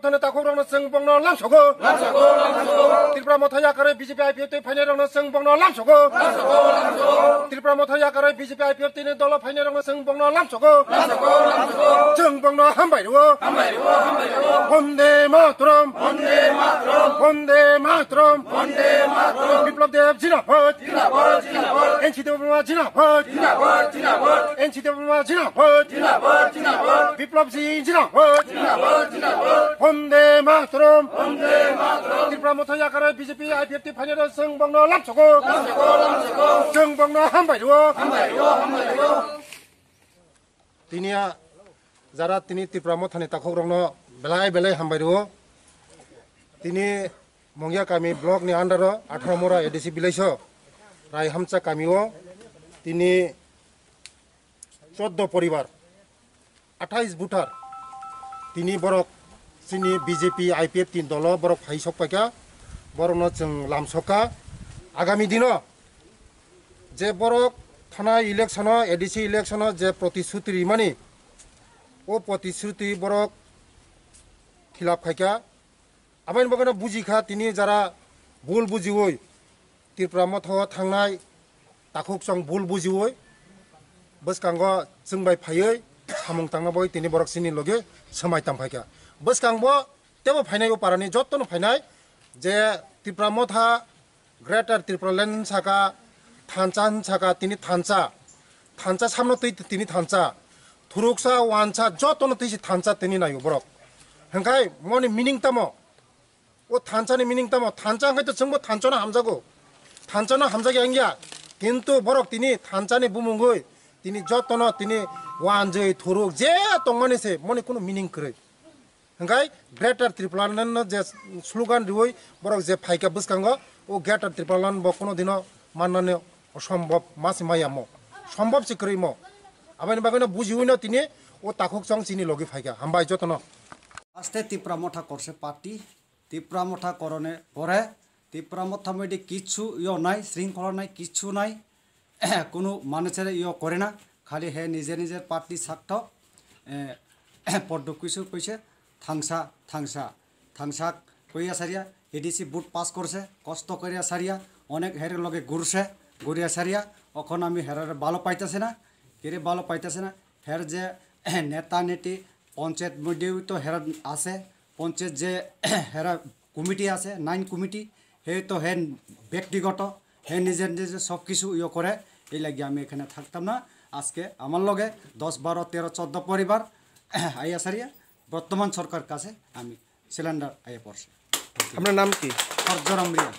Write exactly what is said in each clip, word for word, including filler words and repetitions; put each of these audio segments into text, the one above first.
Thani takhuk rokno chwng bongno lamsogo. Tripura Motha yakarwi B J P I P F twi phainai rokno chwng bongno lamsogo. Tripura Motha yakarwi B J P I P F twi ni dolo phainai rokno chwng bongno lamsogo. Chwng bongno hambai rwo. Vande Mataram. Vande Mataram. Biplab Deb jindabad. N C Debbarma jindabad. N C Debbarma jindabad. Biplab Singh jindabad. Vande Mataram. Tripura Motha yakarwi B J P I P F twi phainai rok chwng bongno lamsogo. Chwng bongno hambai rwo. Tini a jara tini Tripura Mothani takhuk rokno belai belai hambai rwo. Tini Mongya kami block ni under o atharo mora A D C village o Raihamcha kami o tini choddo poribar, athais voter tini borok chini B J P I P F tini dolo borok phai sok paikha, borokno chwng lamsokha. Agami dino je borok thanai election o, A D C election o je protisruti rimani, o protisruti borok khilap khaikha. Aboni bagwino bujikha tini jara bul bujiwi Tripura Motha o thangnai takhuk chwng bul bujiwi bwskango chwng bai phaiwi samung tangna bagwi tini borok chini logi swmai tang phaikha. Bwskango tebo phainai o parani jottono phainai je Tripura Motha Greater Tipraland hinsaka, thansa hinsaka, tini thansa, thansa samno twi tini thansa, thuruksa, wansa, jotono twi se thansa tini naio borok. Hingkhai moni meaning tamo? O thansa ni meaning tamo? Thansa hingkhai to chwngbo thansa no hamjago, thansa no hamjagya wngya, kintu borok tini thansa ni bumungwi tini jotono tini wanjwi thuruk je tongmani se moni kunu meaning kwrwi. Hingkhai Greater Tipraland no je slogan riwi borok je phaikha bwskango, o Greater Tipraland bo kuno dino mannani osombob ma se maya mo, sombob se kwrwi mo. Aboni bagwino bujiwi no tini o takhuk chwng chini logi phaikha. Hambai jotono. Aste Tipra Motha korse party, Tipra Motha korone pore, Tipra Motha moide kichu yo nai, sringkhola nai, kichu nai. Kunu manusere yo kore na, khali he nijer nijer party sakto, eh, poddo kisu koise thangsa, thangsa, thangsa koiya saria, A D C vote pass korse, kosto koiya saria, onek her loge gurse, guria saria, okhon ami herare balo paitase na, kere balo paitase na, her je neta neti, panchayat moddhe to hera ase, panchayat je hera committee ase, nine committee, he to he ব্যক্তিগত, he নিজের নিজের সব কিছু ইয়ে করে, এই লাগি আমি এখানে থাকতাম না। আজকে আমার লগে দশ, বারো, তেরো, চোদ্দ পরিবার আইয়া সারিয়া বর্তমান সরকার কাছে আমি সিলিন্ডার আইয়া পড়ছে। আপনার নাম কি? খরজরাম রিয়া।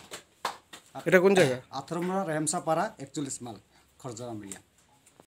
এটা কোন জায়গা? আথরমরা রেমসাপাড়া একচল্লিশ মাইল, খরজরাম রিয়া।